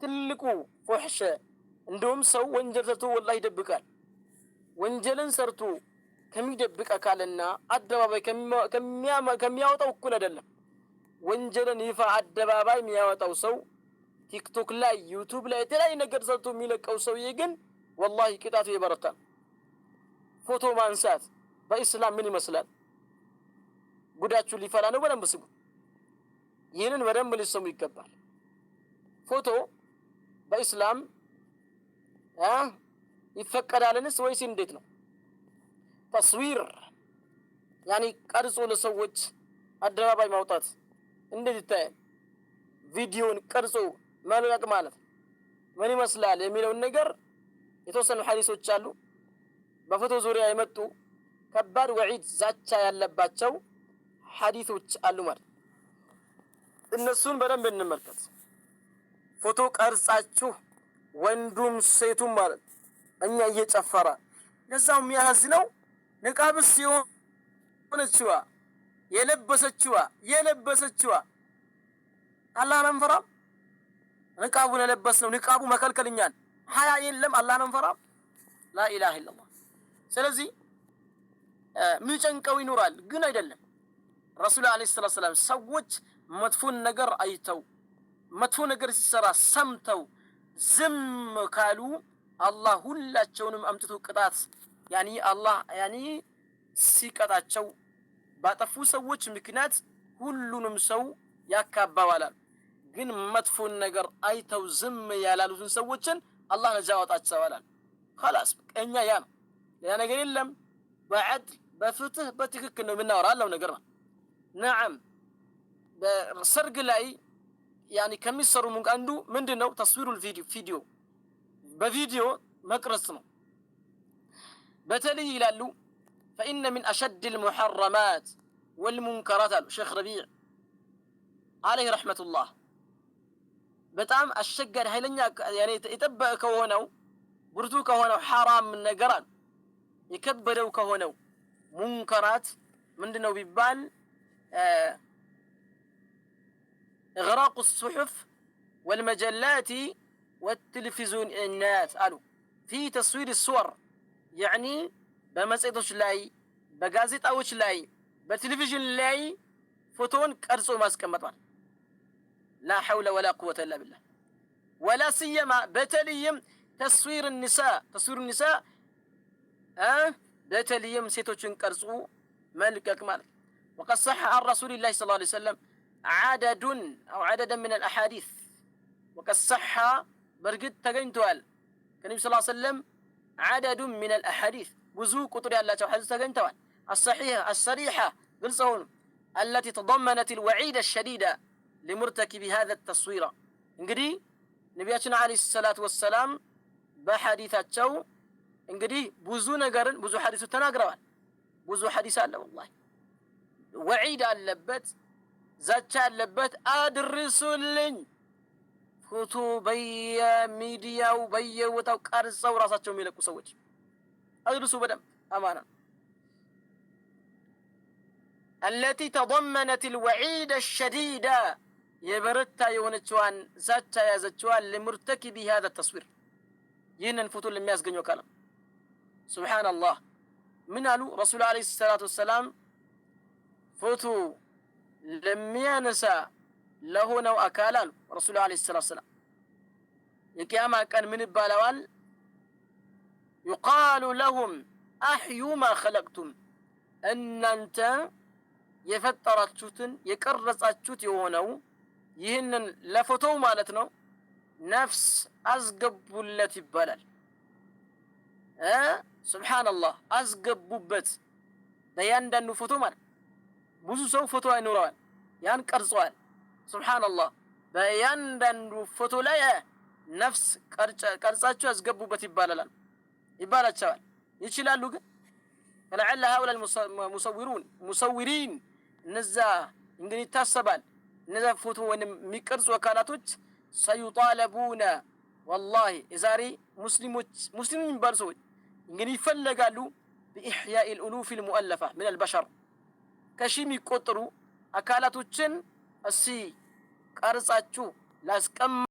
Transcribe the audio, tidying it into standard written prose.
ትልቁ ፉሕሸ፣ እንደውም ሰው ወንጀል ሰርቶ ወላሂ ይደብቃል። ወንጀልን ሰርቶ ከሚደብቅ አካልና አደባባይ ከሚያወጣው እኩል አይደለም። ወንጀልን ይፋ አደባባይ የሚያወጣው ሰው፣ ቲክቶክ ላይ፣ ዩቱብ ላይ የተለያዩ ነገር ሰርቶ የሚለቀው ሰውዬ ግን ወላሂ ቅጣቱ ይበረታል። ፎቶ ማንሳት በኢስላም ምን ይመስላል? ጉዳችሁ ሊፈላ ነው። በደንብ ስሙ። ይህንን በደንብ ሊሰሙ ይገባል። ፎቶ በኢስላም ይፈቀዳልንስ ወይስ እንዴት ነው? تصوير يعني ቀርጾ ለሰዎች አደባባይ ማውጣት እንዴት ይታያል? ቪዲዮን ቀርጾ መልቀቅ ማለት ምን ይመስላል የሚለውን ነገር የተወሰኑ ሐዲሶች አሉ። በፎቶ ዙሪያ የመጡ ከባድ وعيد ዛቻ ያለባቸው ሐዲሶች አሉ ማለት፣ እነሱን በደንብ እንመልከት። ፎቶ ቀርጻችሁ ወንዱም ሴቱም ማለት እኛ እየጨፈረ፣ ለዛው የሚያሳዝነው ንቃብስ የሆነችዋ የለበሰችዋ አላህን አንፈራም። ንቃቡን የለበስነው ንቃቡ መከልከልኛል ሀያ የለም፣ አላህን አንፈራም። لا إله إلا الله። ስለዚህ የሚጨንቀው ይኖራል፣ ግን አይደለም። ረሱል عليه الصلاة والسلام ሰዎች መጥፎን ነገር አይተው፣ መጥፎ ነገር ሲሰራ ሰምተው ዝም ካሉ አላህ ሁላቸውንም አምጥቶ ቅጣት يعني አላህ يعني ሲቀጣቸው ባጠፉ ሰዎች ምክንያት ሁሉንም ሰው ያካባዋላል። ግን መጥፎን ነገር አይተው ዝም ያላሉትን ሰዎችን አላህ ነጃ ያወጣቸዋል። خلاص እኛ ያ ነው፣ ሌላ ነገር የለም። በ عدل በፍትህ በትክክል ነው የምናወራ አለው ነገር ነው። نعم፣ በሰርግ ላይ يعني ከሚሰሩ አንዱ ምንድን ነው? تصوير ቪዲዮ፣ በቪዲዮ መቅረጽ ነው። በተለይ ይላሉ فإن من أشد المحرمات والمنكرات አሉ ሼክ ረቢዕ عليه رحمة الله። በጣም አስቸጋሪ፣ ኃይለኛ፣ የጠበቀ ከሆነው፣ ብርቱ ከሆነው ሐራም ነገር አሉ፣ የከበደው ከሆነው منكرات ምንድን ነው ቢባል إغراق الصحف والمجلات والتلفزيونات አሉ في تصوير الصور፣ يعني በመጽሔቶች ላይ፣ በጋዜጣዎች ላይ፣ በቴሌቪዥን ላይ ፎቶውን ቀርጾ ማስቀመጥ ማለት። لا حول ولا قوة إلا بالله። ولا سيما በተለይም تصوير النساء، تصوير النساء በተለይም ሴቶችን ቀርጾ መልቀቅ ማለት። وقد صح عن رسول الله صلى الله عليه وسلم عدد أو عددا من الأحاديث። وقد صح በእርግጥ ተገኝተዋል ከነቢ ስ ሰለም عدد من الأحاديث ብዙ ቁጥር ያላቸው ሐዲስ ተገኝተዋል። الصحيحة الصريحة ግልጽ ሆኑ التي تضمنت الوعيد الشديد لمرتكب هذا التصوير። እንግዲህ ነቢያችን عليه الصلاة والسلام በሐዲታቸው እንግዲህ ብዙ ነገርን ብዙ ሐዲሱ ተናግረዋል። ብዙ ሐዲስ አለ ወላሂ፣ وعيد አለበት፣ ዛቻ አለበት። አድርሱልኝ፣ ፎቶ በየሚዲያው በየቦታው ቀርጸው ራሳቸው የሚለቁ ሰዎች አድርሱ በደንብ አማና። التي تضمنت الوعيد الشديد የበረታ የሆነችዋን ዛቻ የያዘችዋን لمرتكب هذا التصوير ይህንን ፎቶ ለሚያስገኘው ካለም። سبحان الله፣ ምን አሉ ረሱል عليه الصلاة والسلام? ፎቶ ለሚያነሳ ለሆነው አካል አሉ ረሱል عليه الصلاة والسلام የቅያማ ቀን ምን ይባለዋል? يقال لهم أحيوا ما خلقتم፣ እናንተ የፈጠራችሁትን የቀረጻችሁት የሆነው ይህንን ለፎቶው ማለት ነው ነፍስ አስገቡለት ይባላል። سبحان الله፣ አስገቡበት በያንዳንዱ ፎቶ ማለት። ብዙ ሰው ፎቶ አይኖረዋል፣ ያን ቀርጸዋል። سبحان الله፣ በያንዳንዱ ፎቶ ላይ ነፍስ ቀርጻችሁ ያስገቡበት ይባላል ይባላቸዋል። ይችላሉ ግን فلعل هؤلاء المصورون مصورين እነዛ እንግዲህ ይታሰባል፣ እነዛ ፎቶ ወይም የሚቀርጹ አካላቶች سيطالبون والله የዛሬ ሙስሊሞች፣ ሙስሊም የሚባሉ ሰዎች እንግዲህ ይፈለጋሉ بإحياء الألوف المؤلفة من البشر ከሺ የሚቆጠሩ አካላቶችን እስቲ ቀርጻችሁ ላስቀመ